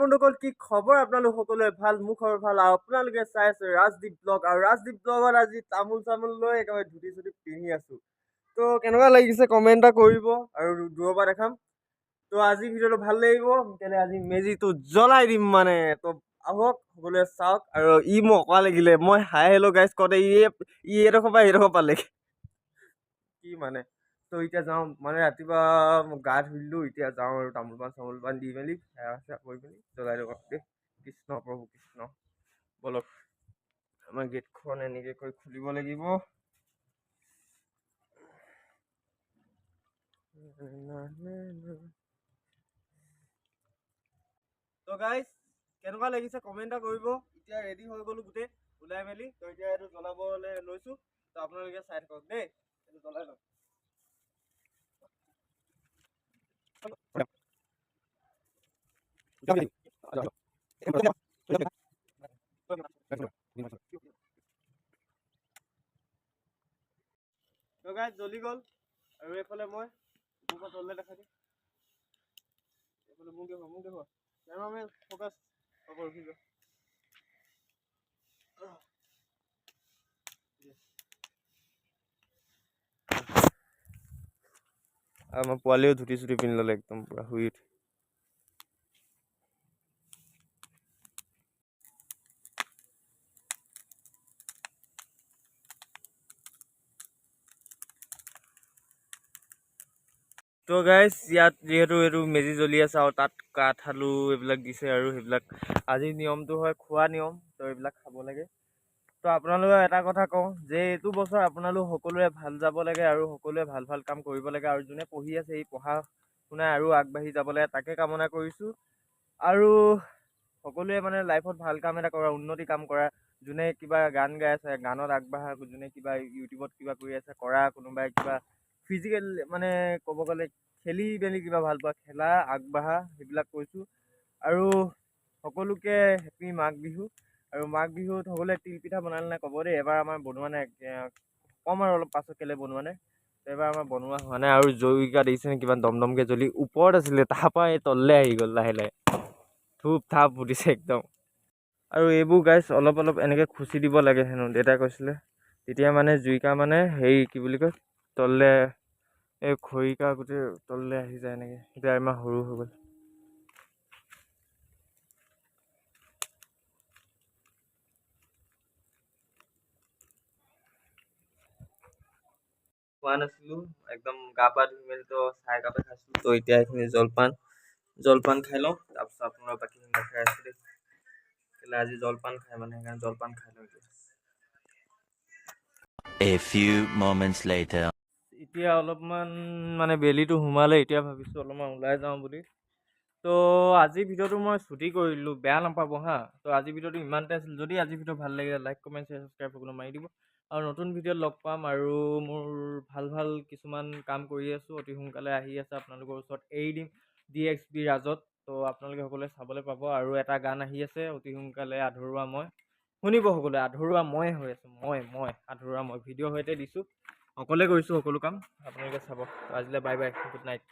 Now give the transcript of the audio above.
বন্ধুসকল, কি খবৰ আপোনালোক সকলোৱে? ভাল, মোৰ খবৰ ভাল। আৰু আপোনালোকে চাই আছে ৰাজদ্বীপ ব্লগ, আৰু ৰাজদ্বীপ ব্লগত আজি তামোল চামোল লৈ একেবাৰে ধুতি চুতি পিন্ধি আছো। তো কেনেকুৱা লাগিছে কমেণ্ট এটা কৰিব, আৰু দূৰৰ পৰা দেখাম। তো আজি ভিডিঅ'টো ভাল লাগিব কেলে, আজি মেজিটো জ্বলাই দিম মানে। তো আহক সকলোৱে চাওক। আৰু ই মোক অকৰা লাগিলে, মই হাই হেল্ল' গাইজ কওঁতে ই এইডোখৰ পৰা এইডোখৰ পালেগে কি মানে। তো এতিয়া যাওঁ মানে, ৰাতিপুৱা মই গা ধুই দিলোঁ, এতিয়া যাওঁ আৰু তামোল পাণ চামোল পাণ দি মেলি সেৱা চেৱা কৰি মেলি জ্বলাই দিওঁ দেই। কৃষ্ণ প্ৰভু কৃষ্ণ। ব'লক, আমাৰ গেটখন এনেকৈ কৰি খুলিব লাগিব। তো গাইজ, কেনেকুৱা লাগিছে কমেণ্ট এটা কৰিব। এতিয়া ৰেডি হৈ গ'লো গোটেই ওলাই মেলি। তো এতিয়া এইটো জ্বলাবলৈ লৈছোঁ, তো আপোনালোকে চাই থাকক দেই। এইটো জ্বলাই লওক। তো গাইজ, জ্বলি গ'ল। আৰু এইফালে মই ওপৰৰ পৰা তললৈ দেখাই দিম। এইফালে মোক দেখুৱা, মোক দেখুৱা, কেমেৰামেন ফ'কাছ হ'ব, ৰখি যোৱা। আমাৰ পোৱালিও ধুতি চুতি পিন্ধি ল'লে একদম পূৰা শুই উঠি। তো গাইজ, ইয়াত যিহেতু এইটো মেজি জ্বলি আছে আৰু তাত কাঠ আলু এইবিলাক দিছে, আৰু সেইবিলাক আজি নিয়মটো হয় খোৱা নিয়ম, তো এইবিলাক খাব লাগে। তো আপোনালোকক এটা কথা কওঁ যে এইটো বছৰ আপোনালোক সকলোৱে ভাল যাব লাগে আৰু সকলোৱে ভাল ভাল কাম কৰিব লাগে, আৰু যোনে পঢ়ি আছে সেই পঢ়া শুনাই আৰু আগবাঢ়ি যাব লাগে, তাকে কামনা কৰিছোঁ। আৰু সকলোৱে মানে লাইফত ভাল কাম এটা কৰা, উন্নতি কাম কৰা, যোনে কিবা গান গাই আছে গানত আগবাঢ়া, যোনে কিবা ইউটিউবত কিবা কৰি আছে কৰা, কোনোবাই কিবা ফিজিকেল মানে ক'ব গ'লে খেলি মেলি কিবা ভাল পোৱা খেলা আগবাঢ়া, সেইবিলাক কৈছোঁ। আৰু সকলোকে হেপী মাঘ বিহু। আৰু মাঘ বিহুত সকলোৱে তিল পিঠা বনালে নাই ক'ব দেই। এবাৰ আমাৰ বনোৱা নাই, ক'ম আৰু অলপ পাছত কেলৈ বনোৱা নাই। এবাৰ আমাৰ বনোৱা হোৱা নাই। আৰু জৈৱিকা দেখিছেনে কিমান দম দমকৈ জ্বলি ওপৰত আছিলে, তাৰপৰা এই তললৈ আহি গ'ল লাহে লাহে, থুপ থাপ ফুটিছে একদম। আৰু এইবোৰ গাইছ অলপ অলপ এনেকৈ খুচি দিব লাগে হেনো দেউতাই কৈছিলে, তেতিয়া মানে জুইকা মানে হেৰি কি বুলি কয় তললৈ এই খৰিকা গোটেই তললৈ আহি যায় এনেকৈ। এতিয়া ইমান সৰু হৈ গ'ল। খোৱা নাছিলোঁ একদম, গা পা ধুই মেলি তো চাহ একাপে খাইছিলোঁ। তো এতিয়া এইখিনি জলপান জলপান খাই লওঁ, তাৰপিছত আপোনাৰ বাকীখিনি দেখাই আছোঁ দেই। কেলৈ আজি জলপান খাই মানে, সেইকাৰণে জলপান খাই লওঁ এতিয়া। A few moments later. এতিয়া অলপমান মানে বেলিটো সোমালে, এতিয়া ভাবিছোঁ অলপমান ওলাই যাওঁ বুলি। তো আজি ভিডিঅ'টো মই ছুটি কৰিলোঁ, বেয়া নাপাব হা। তো আজি ভিডিঅ'টো ইমানতে আছিল। যদি আজি ভিডিঅ' ভাল লাগিলে লাইক কমেণ্ট শ্বেয়াৰ ছাবস্ক্ৰাইব সকলো মাৰি দিব। আৰু নতুন ভিডিঅ'ত লগ পাম। আৰু মোৰ ভাল ভাল কিছুমান কাম কৰি আছোঁ, অতি সোনকালে আহি আছে আপোনালোকৰ ওচৰত, এৰি দিম DXB ৰাজত। তো আপোনালোকে সকলোৱে চাবলৈ পাব। আৰু এটা গান আহি আছে অতি সোনকালে, আধৰুৱা মই, শুনিব সকলোৱে। আধৰুৱা মই হৈ আছোঁ, মই আধৰুৱা মই ভিডিঅ' সৈতে দিছোঁ, অকলে কৰিছোঁ সকলো কাম, আপোনালোকে চাব। আজিলৈ বাই বাই, গুড নাইট।